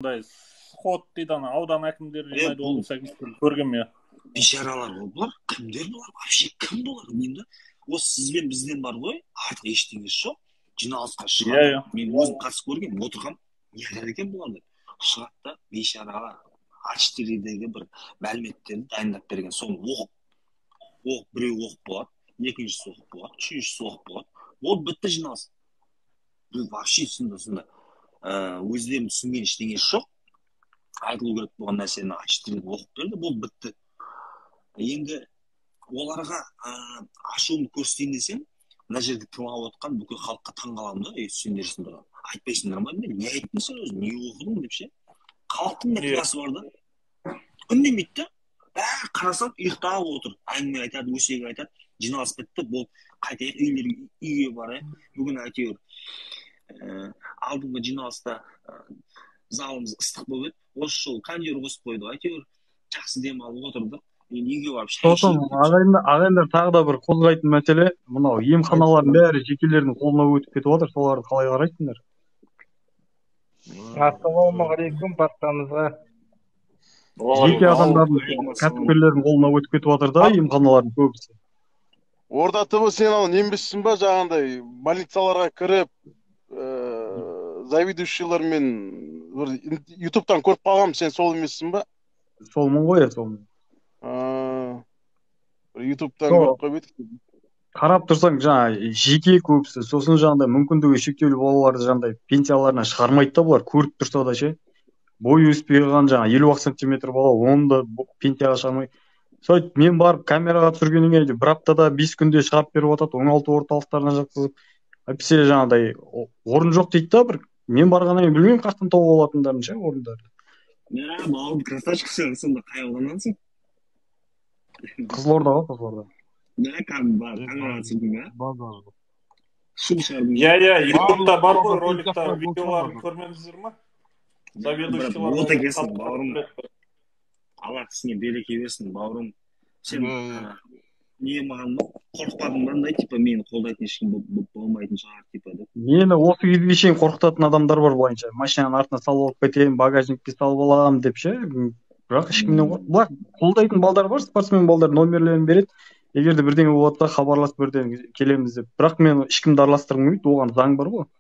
Андай сход дейді, ана аудан әкімдері жинайды, облыс әкімдері, көргенмін, иә. Бейшаралар ғой бұлар. Кімдер бұлар вообще, кім бұлар деймін да. Осы сіз бен бізден бар ғой, артық ештеңесі жоқ. Жиналысқа шығады. Иә, иә. Мен өзім қатысып көргенмін, отырғанмын, не айтады екен бұлар деп. Шығады да, бейшаралар А4-дегі бір мәліметтерді дайындап берген, соны оқып оқып, біреу оқып болады, екіншісі оқып болады, үшіншісі оқып болады, болды, бітті жиналыс. Бұл вообще сонда өздерінің түсінген ештеңесі жоқ, айтылу керек болған нәрсені А4-ден оқып берді, болды, бітті. Енді оларға ашуымды көрсетейін десем, мына жерде тыңдап отқан бүкіл халыққа таң қаламын да. Ей, сендер сонда айтпайсыңдар ма, не айттың сен өзің, не оқыдың деп ше. Халықтың да кінәсі бар да, үндемейді да, бәрі қарасам ұйықтап отыр. Әңгіме айтады, өсек айтады, жиналыс бітті, болды, қайтайық үйлерге, үйге барайық. Бүгін әйтеуір алдыңғы жиналыста залымыз ыстық болып еді, осы жолы кондер қосып қойдық, әйтеуір жақсы демалып отырдық. Енді үйге барып шай Сосын ішейік. ағайындар, тағы да бір қозғайтын мәселе: мынау емханалардың бәрі жекелердің қолына өтіп кетіп жатыр, соларды қалай қарайсыңдар? Ассалаумағалейкум баршамызға. Жеке адамдардың, кәсіпкерлердің қолына өтіп кетіп жатыр да емханалардың көбісі. Орда ТВ, сен анау немессің ба, жаңағындай больницаларға кіріп, заведующийлармен, бір ютубтан көріп қалғанмын, сен сол емессің ба? Солмын ғой, иә, солмын. Бір ютубтан көріп қойып едік. Қарап тұрсаң, жаңа жеке көбісі, сосын жаңағыдай мүмкіндігі шектеулі балаларды жаңағыдай пенсияларынан шығармайды да бұлар, көріп тұрса да ше. Бойы өспей қалған, жаңағы 50 ақ сантиметр бала, оны да пенсияға шығармай. Сөйтіп мен барып камераға түсіргеннен кейін бір аптада, 5 күнде шығарып беріп жатады, оңалту орталықтарына жатқызып. Әйтпесе жаңағыдай орын жоқ дейді да. Бір мен барғаннан кейін білмеймін, қаяқтан тауып алатындарын ше орындарды. Мә, бауырым, красавчик сен, сонда қай ауданнансың? Қызылорда ғой, Қызылорда. Мә, кәдімгі бар, камераға түсірдің ба? Базар. Шу шығардың. Иә, ютубта бар ғой Барлық роликтар, болса видеоларын бар. көрмедіңіздер ма? Заведующийлар Вот екенсің, бауырым. Алла ісіңе береке берсін, бауырым. Сен Иә, иә. Не маған ба, қорықпадың ба андай, типа мені қолдайтын ешкім болмайтын шығар типа деп? Мені осы кезге шейін қорқытатын адамдар бар былайынша, машинаның артына салып алып кетемін, багажникке салып аламын деп ше. Бірақ ешкімнен былай қолдайтын балдар бар, спортсмен балдар, номерлерін береді, егер де бірдеңе болып жатса, хабарласып, бірден келеміз деп. Бірақ мен ешкімді араластырғым келмейді, оған заң бар ғой.